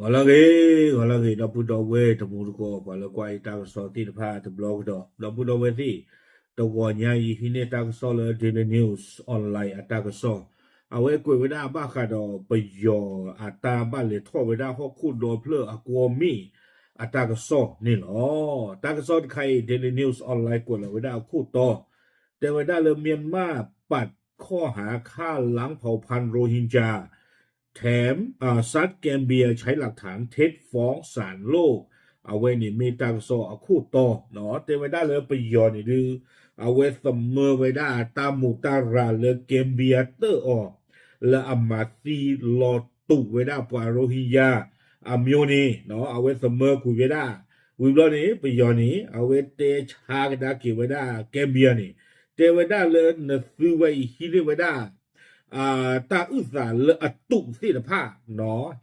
ဂီၤလၢအဂ့ၤ, ဂီၤလၢအဂ့ၤ ဒီပုၢ်ဒီဝဲၢ်တံၤသကိး ပှၤလၢကွၢ်ယတၢ်ကစီၣ်သ့ၣ်တဖၣ်တဘျီကဒီး ဒီပုၢ်ဒီဝဲၢ်သ့ၣ်, တဂီၤညါအံၤဟံးန့ၢ်တၢ်ကစီၣ်လၢ Daily News Online အတၢ်ကစီၣ်, အဝဲကွဲးဝဲဒၣ်ဘၣ်ဃးဒီးပယီၤအတၢ်ဘၣ်လဲၤထီၣ်ဝဲဒၣ်ဟီၣ်ခိၣ်ဒီဖျၢၣ်အကွီၢ်မ့ၣ်အတၢ်ကစီၣ်န့ၣ်လီၤ. တၢ်ကစီၣ်တခါအံၤ Daily News Online ကွဲးလီၤဝဲဒၣ်အခိၣ်တီ, တဲဝဲဒၣ်လၢ မြန်မာပတ်ข้อหาฆ่าล้างเผ่าพันธุ์โรฮิงญา แถม ซัดแกมเบียใช้หลักฐานเท็จฟ้องศาลโลก အဝဲန့ၣ်မ့ၢ်တၢ်ကစီၣ်အခိၣ်တီ, တဲဝဲဒၣ်လၢပယီၤန့ၣ်ဒုး အဝဲသမၢဝဲဒၣ်တၢ်မူးတၢ်ရၤလၢ Gambia တၢၣ်အီၤ လၢအမၤသံလီၤတူာ်ဝဲဒၣ်ပှၤ Rohingya အမျိုးန့ၣ် အဝဲသမၢကွံာ်ဝဲဒၣ်, ဝံၤဘျီန့ၣ် ပယီၤန့ၣ် အဝဲတဲဆါကဒါက့ၤဝဲဒၣ် Gambia န့ၣ် တဲဝဲဒၣ်လၢနသုဝဲအံၤဟံးန့ၢ်ဝဲဒၣ် တၢ်အုၣ်သးလၢအတူးသ့ၣ်တဖၣ်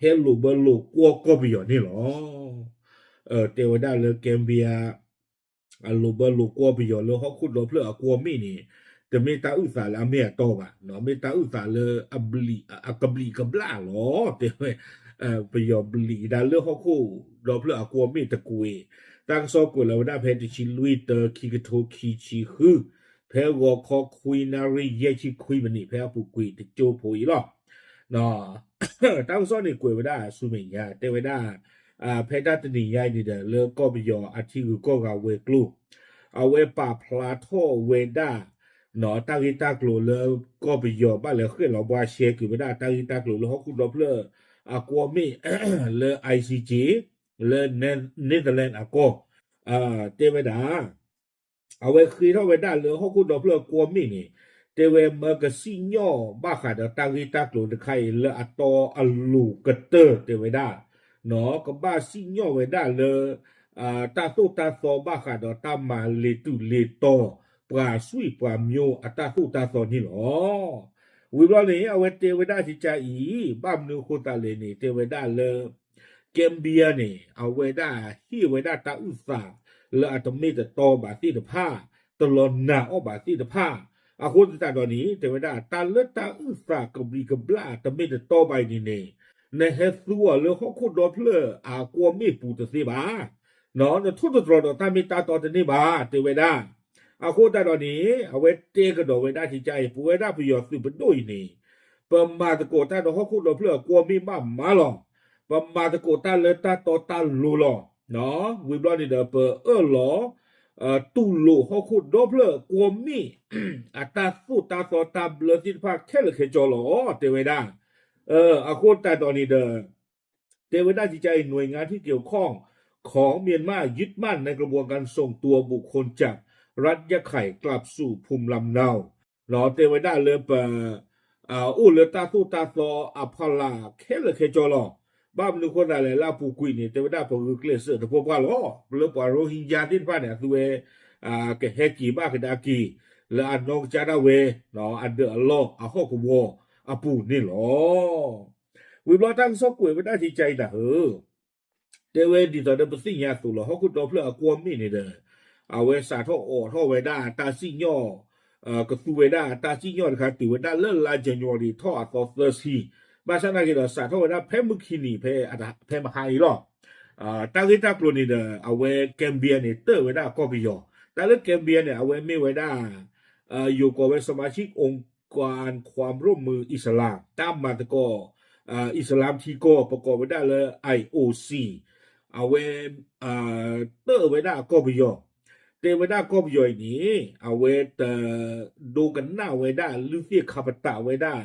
ဟဲလိာ်ဘၢလိာ်ကွီၢ်ကီၢ်ပယီၤန့ၣ်လီၤ. တဲဝဲဒၣ်လၢ Gambia အလိာ်ဘၢလိာ်ကွီၢ်ပယီၤလၢဟီၣ်ခိၣ်ဒီဖျၢၣ်အကွီၢ်မ့ၣ်န့ၣ် တမ့ၢ်တၢ်အုၣ်သးလၢအမ့ၢ်အတီဘၣ်, မ့ၢ်တၢ်အုၣ်သးလၢ အကဘျံးကဘျၣ်လီၤ တဲဝဲ, ပယီၤဘျံးကဒါလၢဟီၣ်ခိၣ်ဒီဖျၢၣ်အကွီၢ်မ့ၣ်တကွ့ၢ်, တၢ်ကစီၣ်ကွဲးလီၤဝဲဒၣ်ဖဲတဆံလွံၢ် တၢ ခံကထိခံဆံဃု, ဖဲဂီၤခီခွံနၣ်ရံၣ် ယဲၢ်ဆံခွံမံးနံး ဖဲအပူၤကွံာ်တကၠိဖိအံၤလီၤ. တၢ်ကစီၣ်န့ၣ်ကွဲးဝဲဒၣ်ဆူမဲာ်ညါ တဲဝဲဒၣ် ဖဲတၢ်တနံၤညါအံၤန့ၣ်ဒီး လၢကီၢ်ပယီၤအထံဂုၤကီၢ်ဂၤဝဲၤကျိၤ အဝဲပာ်ဖျါထီၣ်ဝဲဒၣ် တၢ်ဂ့ၢ်တၢ်ကျိၤလၢကီၢ်ပယီၤဘၣ်လဲၤဃဲၣ်လီၤဘှါရှဲကွံာ်ဝဲဒၣ်တၢ်ဂ့ၢ်တၢ်ကျိၤလၢဟီၣ်ခိၣ်ဒီဖျၢၣ်အကွီၢ်မ့ၣ် လၢ I C J လၢ Netherlands အကီၢ်, တဲဝဲဒၣ် အဝဲဃ့ထီၣ်ဝဲဒၣ်လၢဟီၣ်ခိၣ်ဒီဖျၢၣ်အကွီၢ်မ့ၣ်န့ၣ် တဲဝဲမၢကစံၣ်ညီၣ်ဘၣ်ဃးဒီးတၢ်ဂ့ၢ်တၢ်ကျိၤတခါအံၤလၢအတီအလိၤကတၢၢ် တဲဝဲဒၣ် ကဘၣ်စံၣ်ညီၣ်ဝဲဒၣ်လၢ တၢ်သိၣ်တၢ်သီဘၣ်ဃးဒီးတၢ်မၤလ့ၤတုၤလ့ၤတီၤ ပှၤစွံၣ်ပှၤမျိုးအတၢ်သိၣ်တၢ်သီန့ၣ်လီၤ. ဝံၤဘျီန့ၣ် အဝဲတဲဝဲဒၣ်ကကါအံၤ ဘၣ်မနုၤအဃိသတးလဲၣ်န့ၣ် တဲဝဲဒၣ်လၢ Gambia န့ၣ် အဝဲဒၣ်ဟ့ၣ်ဝဲဒၣ်တၢ်အုၣ်သးလၢအတမ့ၢ်တတီဘၣ်သ့ၣ်တဖၣ်, တလီၤနာ်အီၣ်ဘၣ်သ့ၣ်တဖၣ်, အဃိသတးဒီးန့ၣ် တဲဝဲဒၣ် တၢ်လၢတၢ်အုၣ်သးကဘျံးကဘျၣ်တမ့ၢ်တတီဘၣ်အံၤန့ၣ်န့ၣ် နဟဲသူအီၤလၢဟီၣ်ခိၣ်ဒီဖျၢၣ်အကွီၢ်မ့ၣ်ပူၤတသ့ဘၣ်, နထိၣ်သတြီၤဒီးတၢ်မ့ၢ်တၢ်တီတန့ၢ်ဘၣ် တဲဝဲဒၣ်. အဃိသတးဒီးန့ၣ် အဝဲတဲကဒီးဝဲဒၣ်ကကါအံၤ ပဝဲဒၣ်ပယီၤသုးပဒိၣ်အံၤန့ၣ် ပမၤသကိးတၢ်ဒီးဟီၣ်ခိၣ်ဒီဖျၢၣ်အကွီၢ်မ့ၣ်ဘၣ်မးလီၤ. ပမၤသကိးတၢ်လၢတၢ်တီတၢ်လိၤလီၤ. ဝံၤဘျီန့ၣ်ဒီး ပအၢၣ်လီၤ တူၢ်လိာ်ဟီၣ်ခိၣ်ဒီဖျၢၣ်အကွီၢ်မ့ၣ် အတၢ်သိၣ်တၢ်သီတၢ်ဘျၢသ့ၣ်တဖၣ်ခဲလၢာ်ခဲဆ့လီၤ တဲဝဲဒၣ်. အဃိသတးဒီးန့ၣ်ဒီး တဲဝဲဒၣ်ကကါအံၤ หน่วยงานที่เกี่ยวข้องของเมียนมายึดมั่นในกระบวนการส่งตัวบุคคลจากรัฐยะไข่กลับสู่ภูมิลำเนา တဲဝဲဒၣ်လၢပ အိၣ်လၢတၢ်သိၣ်တၢ်သီအဖီလာ်ခဲလၢာ်ခဲဆ့လီၤ. ဘၣ်မနုၤအဃိသတးလဲၣ် လၢအပူၤကွံာ်န့ၣ် တဲဝဲဒၣ်ပဂုာ်ကျဲးစၢးတပှၢ်ပှၢ်လီၤ. လၢပှၤ Rohingya သ့ၣ်တဖၣ်န့ၣ် အသုဝဲ ကဟဲက့ၤဘၣ်ကဒါက့ၤ လၢအနီၢ်ကစၢ်ဒၣ်ဝဲ အဒၢးအလီၢ်အဟီၣ်ကဝီၤအပူၤန့ၣ်လီၤ. ဝံၤဘျီတၢ်ကစီၣ်ကွဲးဝဲဒၣ်ကကါအံၤတၢ်ဧၢ တဲဝဲဒ်သိးဒီးပသ့ၣ်ညါအသိးလီၤ ဟီၣ်ခိၣ်ဒီဖျၢၣ်အကွီၢ်မ့ၣ်န့ၣ်ဒီး အဝဲစးထီၣ်အိးထီၣ်ဝဲဒၣ်တၢ်စံၣ်ညီၣ် ကသူဝဲဒၣ်တၢ်စံၣ်ညီၣ်တခါတုၤဝဲဒၣ်လၢလါ January ထီၣ်အသီသၢဆံ, ဘၣ်ဆၣ်သနာ်က့ဒီး စးထီၣ်ဝဲဒၣ်ဖဲမုၢ်ခံနံၤဖဲ ဖဲမဟါအံၤလီၤ. တၢ်ဂ့ၢ်တၢ်ကျိၤန့ၣ်ဒီး အဝဲ Gambia န့ၣ် တၢၣ်ဝဲဒၣ်ကီၢ်ပယီၤ, တၢ်လၢ Gambia န့ၣ် အဝဲမ့ၢ်ဝဲဒၣ် ယိၤကိးဝဲ สมาชิกองค์การความร่วมมืออิสลาม တၢ်မၤသကိး အံၣ်စလၢၣ်ထံကီၢ် ပကိးဝဲဒၣ်လၢ I O C အဝဲ တၢၣ်ဝဲဒၣ်ကီၢ်ပယီၤ, တဲဝဲဒၣ်ကီၢ်ပယီၤအံၤန့ၣ် အဝဲတ ဒိကနၣ်ဝဲဒၣ်လုၢ်သ့ၣ်ခါပတာ်ဝဲဒၣ်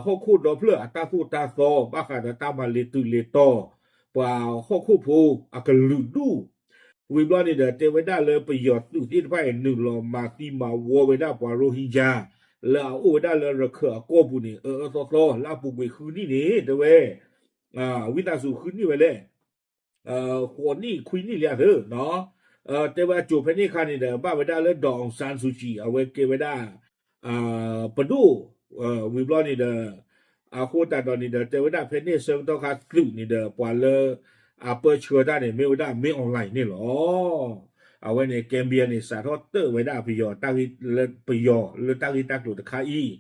ဟီၣ်ခိၣ်ဒီဖျၢၣ်အတၢ်သိၣ်တၢ်သီ ဘၣ်ဃးဒီးတၢ်မၤလ့ၤတုၤလ့ၤတီၤ ပှၤဟီၣ်ခိၣ်ဖိအကလုာ်ဒူၣ်, ဝံၤဘျီန့ၣ်ဒီး တဲဝဲဒၣ်လၢပယီၤသုးသ့ၣ်တဖၣ်အံၤ နုာ်လီၤမၤသံမၤဝီဝဲဒၣ်ပှၤ Rohingya လၢအအိၣ်ဝဲဒၣ်လၢရခၢၣ်အကီၢ်ပူၤန့ၣ် အၢအၢသီသီ လၢအပူၤကွံာ်ဃုနံၣ်န့ၣ် တဲဝဲ ဝံသးစူၤဃုနံၣ်ဝဲလဲၣ် ဃိးနံၣ်ခွံနံၣ်လံဧါသၢ, တဲဝဲအစိၤဖဲန့ၣ်အခါန့ၣ်ဒီး ဘၣ်ဝဲဒၣ်လၢ ဒေါ်အောင်ဆန်းစုကြည် အဝဲကဲဝဲဒၣ် ပဒိၣ်, ဝံၤဘျီန့ၣ်ဒီး အဃိသတးဒီးန့ၣ်ဒီး တဲဝဲဒၣ်ဖဲန့ၣ်ဆၢကတီၢ်ခါသုးန့ၣ်ဒီး ပှၤလၢအပၢဆှၢတၢ်န့ၣ် မ့ၢ်ဝဲဒၣ် မင်းအောင်လှိုင် န့ၣ်လီၤ. အဝဲန့ၣ် Gambia န့ၣ် စးထီၣ်တၢၣ်ဝဲဒၣ်ပယီၤ ပယီၤလၢတၢ်ဂ့ၢ်တၢ်ကျိၤတခါအံၤ,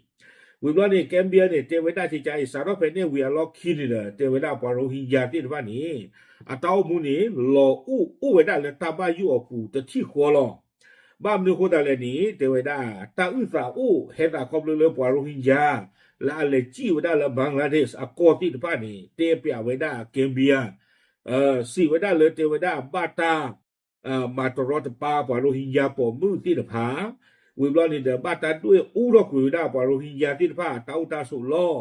ဝံၤဘျီန့ၣ် Gambia န့ၣ် တဲဝဲဒၣ်ကကါအံၤ စးထီၣ်ဖဲန့ၣ်ဝံၤအလီၢ်ခံန့ၣ်ဒီး တဲဝဲဒၣ်ပှၤရိဟံယါသ့ၣ်တဖၣ်န့ၣ် အတၢ်အိၣ်မူန့ၣ် လီၤအိၣ်အိၣ်ဝဲဒၣ်လၢတၢ်ဘၣ်ယိၣ်အပူၤတထံၣ်ဃီလီၤ. ဘၣ်မနုၤအဃိသတးလဲၣ်န့ၣ် တဲဝဲဒၣ် တၢ်အုၣ်သးအိၣ်ဟဲသးခီဖျိလၢပှၤရိဟံယါ လၢအလဲၤစံၣ်ဝဲဒၣ်လၢ Bangladesh အကီၢ်သ့ၣ်တဖၣ်န့ၣ် တဲပျးဝဲဒၣ် Gambia စံးဝဲဒၣ်လၢတဲဝဲဒၣ်ဘၣ်တၢ် မၤတရီတပါပှၤရိဟံယါပိာ်မုၣ်သ့ၣ်တဖၣ်, ဝံၤဘျီန့ၣ်ဒီး ဘၣ်တၢ်ဒွဲၣ်အူထီၣ်ကွံာ်ဝဲဒၣ်ပှၤရိဟံယါသ့ၣ်တဖၣ် တၢ်အိၣ်တၢ်ဆိးလီၢ်,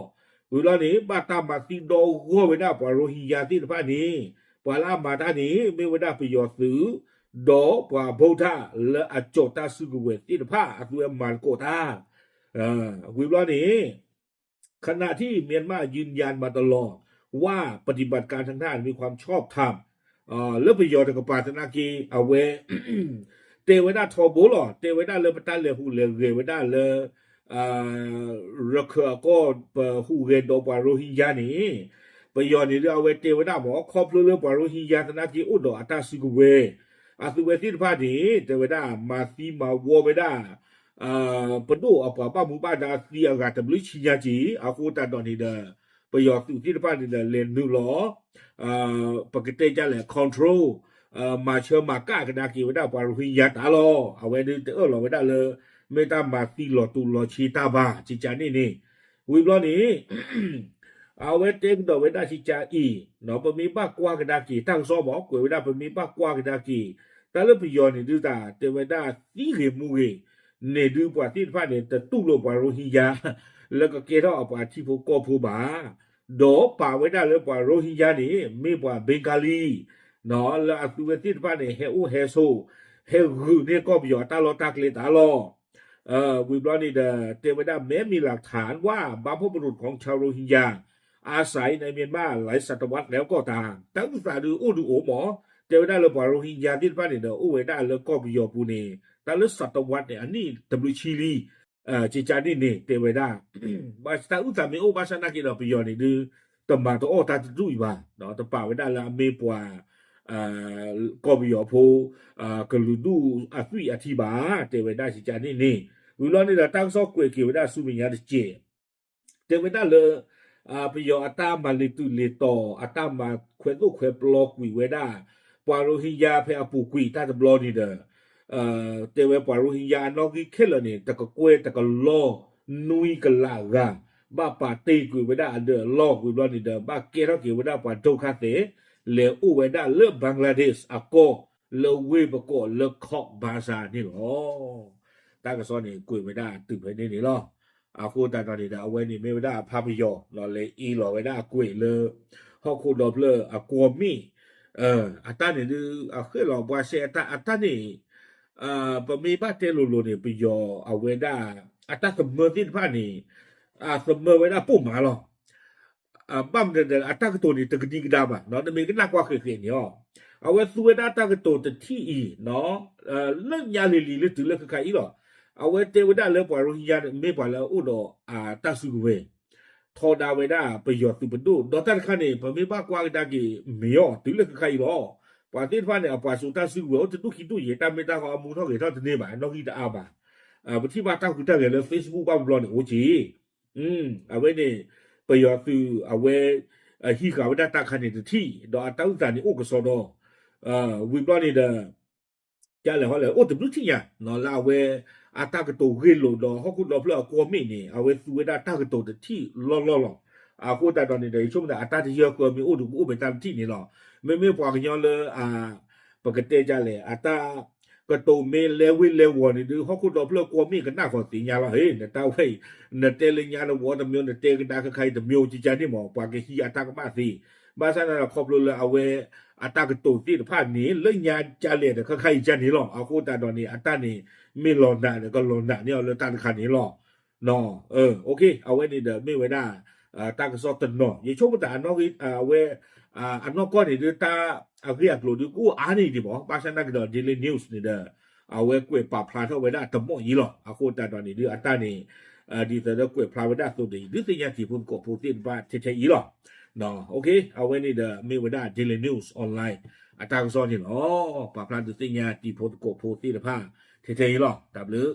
ဝံၤဘျီန့ၣ် ဘၣ်တၢ်မၤသံဒီဂီၢ်ဝဲဒၣ်ပှၤရိဟံယါသ့ၣ်တဖၣ်န့ၣ်, ပှၤလၢအမၤတၢ်န့ၣ် မ့ၢ်ဝဲဒၣ်ပယီၤသုး, ဒီးပှၤအဘူးထၣ်လၢအကၠီၤတၢ်စုကဝဲၤသ့ၣ်တဖၣ် အသုဝဲမၤသကိးတၢ်, ဝံၤဘျီန့ၣ် ขณะที่เมียนมายืนยันมาตลอดว่า ปฏิบัติการทางทหารมีความชอบธรรม လၢပယီၤတကပၤသနာ်က့ အဝဲ တဲဝဲဒၣ်ထီဘိလီၤ. တဲဝဲဒၣ်လၢပတၢ်လဲၤဟူးလဲၤဂဲၤဝဲဒၣ်လၢ ရခၢၣ်အကီၢ် ပဟူးဂဲၤဒီးပှၤရိဟံယါန့ၣ်, ပယီၤန့ၣ်ဒုးအဝဲတဲဝဲဒၣ်မ့ၢ် ခီဖျိလၢပှၤရိဟံယါသနာ်က့အိၣ်ဒီးအတၢ်စုကဝဲၤ, အသုဝဲသ့ၣ်တဖၣ်န့ၣ် တဲဝဲဒၣ်မၤသံမၤဝီဝဲဒၣ် ပဒိၣ်အပှၤဘၣ်မူဘၣ်ဒါသံအဂၤတဘျုးဆံညါက့ၤ အဃိသတးဒီးန့ၣ်ဒီး ပယီၤသုးသ့ၣ်တဖၣ်န့ၣ်ဒီးလဲၤနုာ်လီၤ ပကတဲဒ်လဲၣ် control မၤဆၢမၤကၣ်ကဒါက့ၤဝဲဒၣ်ပှၤရိဟံယါတၢ်လီၤ. အဝဲဒုးတအၢၣ်လီၤဝဲဒၣ်လၢ မ့ၢ်တၢ်မၤသံလီၤတူာ်လီၤဆ့တၢ်ဘၣ် ကကါန့ၣ်န့ၣ်, ဝံၤဘျီန့ၣ် အဝဲတဲကဒီးဝဲဒၣ်ကကါအံၤ, ပမ့ၢ်ဘၣ်ကွၢ်ကဒါက့ၤ တၢ်ကစီၣ်မ့ၢ်ကွဲးဝဲဒၣ် ပမ့ၢ်ဘၣ်ကွၢ်ကဒါက့ၤ တၢ်လၢပယီၤန့ၣ်ဒုးတၢ် တဲဝဲဒၣ်သံဂ့ၤမူဂ့ၤန့ၣ်ဒုး ပှၤသ့ၣ်တဖၣ်န့ၣ် တတူၢ်လိာ်ပှၤရိဟံယါ လၢကကဲထီၣ်အပှၤထံဖိကီၢ်ဖိဘၣ်, ဒီးပာ်ဝဲဒၣ်လၢပှၤရိဟံယါန့ၣ် မ့ၢ်ပှၤ Bengali လၢအသုဝဲသ့ၣ်တဖၣ်န့ၣ် ဟဲအိၣ်ဟဲဆိး ဟဲဂုာ်န့ၢ်ကီၢ်ပယီၤအတၢ်လီၢ်တၢ်ကျဲတၢ်လီၤ. ဝံၤဘျီန့ၣ်ဒီး တဲဝဲဒၣ် แม้มีหลักฐานว่าบรรพบุรุษของชาวโรฮิงญาอาศัยในเมียนมาหลายศตวรรษแล้วก็ตาม တၢ်အုၣ်သးဒုးအိၣ်ဒုးအိၣ်မး, တဲဝဲဒၣ်လၢပှၤရိဟံယါသ့ၣ်တဖၣ်န့ၣ်ဒီး အိၣ်ဝဲဒၣ်လၢကီၢ်ပယီၤပူၤန့ၣ် တၢ်လၢ ศตวรรษ န့ၣ် အနံၣ်တဘျုးဆံလံ ကကါန့ၣ်န့ၣ် တဲဝဲဒၣ် ဘၣ်တၢ်အုၣ်သးမ့ၢ်အိၣ်ဘၣ်ဆၣ်နာ်က့ဒီး ပယီၤန့ၣ်ဒုး တမၤတအီၣ်တၢ်တဒူၣ်အံၤဘၣ်, တပာ်ဝဲဒၣ်လၢအမ့ၢ်ပှၤ ကီၢ်ပယီၤဖိ ကလုာ်ဒူၣ်အသွံၣ်အထံဘၣ်, တဲဝဲဒၣ်ကကါန့ၣ်န့ၣ်, ဝံၤဘျီန့ၣ်ဒီးတၢ်ကစီၣ်ကွဲးက့ၤဝဲဒၣ်ဆူမဲာ်ညါတစဲး တဲဝဲဒၣ်လၢ ပယီၤအတၢ်မၤလ့ၤတုၤလ့ၤတီၤ အတၢ်မၤခွဲးသိၣ်ခွဲးပျီကွံာ်ဝဲဒၣ် ပှၤရိဟံယါဖဲအပူၤကွံာ်တၢ်တဘျီန့ၣ်ဒီး တဲဝဲပှၤရိဟံယါအနီၣ်ဂံၢ်ခဲလၢာ်န့ၣ် တကကွဲၢ်တကလီၢ်နွံကလးဂၤ ဘၣ်ပာ်တ့ၢ်ကွံာ်ဝဲဒၣ်အဒၢးအလီၢ်ဝံၤဘျီန့ၣ်ဒီး ဘၣ်ကဲထီၣ်က့ၤဝဲဒၣ်ပှၤဒုက္ခသည် လဲၤအိၣ်ဝဲဒၣ်လၢ Bangladesh အကီၢ် လၢဝ့ၢ်ပကိးလၢ Cox's Bazar န့ၣ်လီၤ. တၢ်ကစီၣ်န့ၣ်ကွဲးဝဲဒၣ်တုၤဖဲန့ၣ်န့ၣ်လီၤ. အဃိသတးဒီးန့ၣ်ဒီး အဝဲန့ၣ်မ့ၢ်ဝဲဒၣ်အဖးပယီၤ လဲၤအ့ၣ်လီၤဝဲဒၣ်အကွဲးလၢ ဟီၣ်ခိၣ်ဒီဖျၢၣ်အကွီၢ်မ့ၣ် အတၢ်န့ၣ်ဒုး အဃဲလီၤပှၤစဲးအတၢ် အတၢ်န့ၣ် ပမ့ၢ်ဘၣ်တဲလိၤလိၤန့ၣ် ပယီၤအဝဲဒၣ် အတၢ်သမၢသ့ၣ်တဖၣ်န့ၣ် အသမၢဝဲဒၣ်ပိာ်မးလီၤ. ဘၣ်မနုၤဒီး အတၢ်ကတိၤန့ၣ် တကဒံကဒါဘၣ်, နမ့ၢ်ကနၣ်ကွၢ်ဃဲးဃဲးန့ၣ်လီၤ. အဝဲသူဝဲဒၣ်တၢ်ကတိၤတထံၣ်အံၤ လၢညါလံၤလံၤလၢတုၤလၢခဲခါအံၤလီၤ. အဝဲတဲဝဲဒၣ်လၢပှၤရိဟံယါန့ၣ် မ့ၢ်ပှၤလၢအအိၣ်ဒီးအတၢ်စုကဝဲၤ ထီဒါဝဲဒၣ်ပယီၤသုးပဒိၣ် ဒီးတၢ်တခါန့ၣ် ပမ့ၢ်ဘၣ်ကွၢ်ကဒါက့ၤမ့ၢ်အီၤ တုၤလၢခဲခါအံၤလီၤ. ပှၤသ့ၣ်တဖၣ်န့ၣ် အပှၤစိာ်တၢ်စုကဝဲၤအိၣ်တဒူၣ်ခံဒူၣ်ယဲၤ တၢ်မ့ၢ်တၢ်ဃီအမူထီၣ်ဂဲၤထီၣ်တန့ၢ်ဘၣ် နီၣ်ဂံၢ်တအါဘၣ်. ပထံၣ်ဘၣ်တၢ်ဟူးတၢ်ဂဲၤလၢ Facebook ဘၣ်ဘျီန့ၣ်အိၣ်က့ၤ အဝဲန့ၣ် ပယီၤသုးအဝဲ ဟံးဃာ်ဝဲဒၣ်တၢ်ခါန့ၣ်တထံၣ် ဒီးအတၢ်အုၣ်သးန့ၣ်အိၣ်ကစီဒီ ဝံၤဘျီန့ၣ်ဒီး ကလဲၣ်ဟီလဲၣ် အိၣ်တဘျုးထံၣ်ညါ လၢအဝဲ အတၢ်ကတိၤဂ့ၢ်လိာ်ဒီးဟီၣ်ခိၣ်ဒီဖျၢၣ်အကွီၢ်မ့ၣ်န့ၣ် အဝဲသူဝဲဒၣ်တၢ်ကတိၤတထံၣ်လီၢ်လီၢ်လီၤ. အဃိသတးဒီးန့ၣ်ဒီး ယဆိကမိၣ်သးအတၢ်တယၢၢ်ဃၢမ့ၢ်အိၣ်ဒီးကအိၣ်ဖဲတၢ်တထံၣ်န့ၣ်လီၤ. မ့မ့ၢ်ပှၤကညီလၢ ပကတဲဒ်လဲၣ် အတၢ်ကတိၤမ့ၢ်လဲၤဝ့ၤလဲၤဝီၤန့ၣ်ဒုး ဟီၣ်ခိၣ်ဒီဖျၢၣ်ကွီၢ်မ့ၣ်ကနၣ်ဃီၤသ့ၣ်ညါလီၤ. ဟ့ၣ် နတၢ်ဝဲအံၤ နတဲလၢညါတဝီတမျိုး နတဲကဒါခဲခါအံၤတမျိုး ကကါန့ၣ်မး ပှၤကဟံးအတၢ်ကမၣ်သ့. ဘၣ်ဆၣ်န့ၣ်ဒီးခီဖျိလၢအဝဲ အတၢ်ကတိၤသ့ၣ်တဖၣ်န့ၣ် လၢညါကလဲၣ်ဒီးခဲခါအံၤကန့ၣ်လီၤ. အဃိသတးဒီးန့ၣ် အတၢ်န့ၣ် မ့ၢ်လီၤနးဒီးကလီၤနးန့ၢ်အီၤလၢတၢ်တခါန့ၣ်လီၤ. အဝဲန့ၣ်ဒီးမ့ၢ်ဝဲဒၣ် တၢ်ကစီၣ်တနီၤ ယဆိကမိၣ်သး အဝဲ အနီၢ်ကီၢ်န့ၣ်ဒုး တၢ်အဂ့ၢ်အကျိၤဒုးကအိၣ်အါန့ၢ်ဒံးမး ဘၣ်ဆၣ်သနာ်က့ဒီး Daily News န့ၣ်ဒီး အဝဲကွဲးပာ်ဖျါထီၣ်ဝဲဒၣ်တမီၣ်အံၤလီၤ. အဃိသတးဒီးန့ၣ်ဒုး အတၢ်န့ၣ် ဒ်သိးဒီးကွဲးဖျါဝဲဒၣ်အသိးဒီး ဒုးသ့ၣ်ညါတံၤဖိသကိးဖိသ့ၣ်တဖၣ်ထဲထဲအံၤလီၤ. အဝဲန့ၣ်ဒီး မ့ၢ်ဝဲဒၣ် Daily News Online အတၢ်ကစီၣ်န့ၣ်လီၤ. ပာ်ဖျါဒုးသ့ၣ်ညါတံၤဖိသကိးဖိသ့ၣ်တဖၣ်ထဲထဲအံၤလီၤ. တၢ်ဘျုး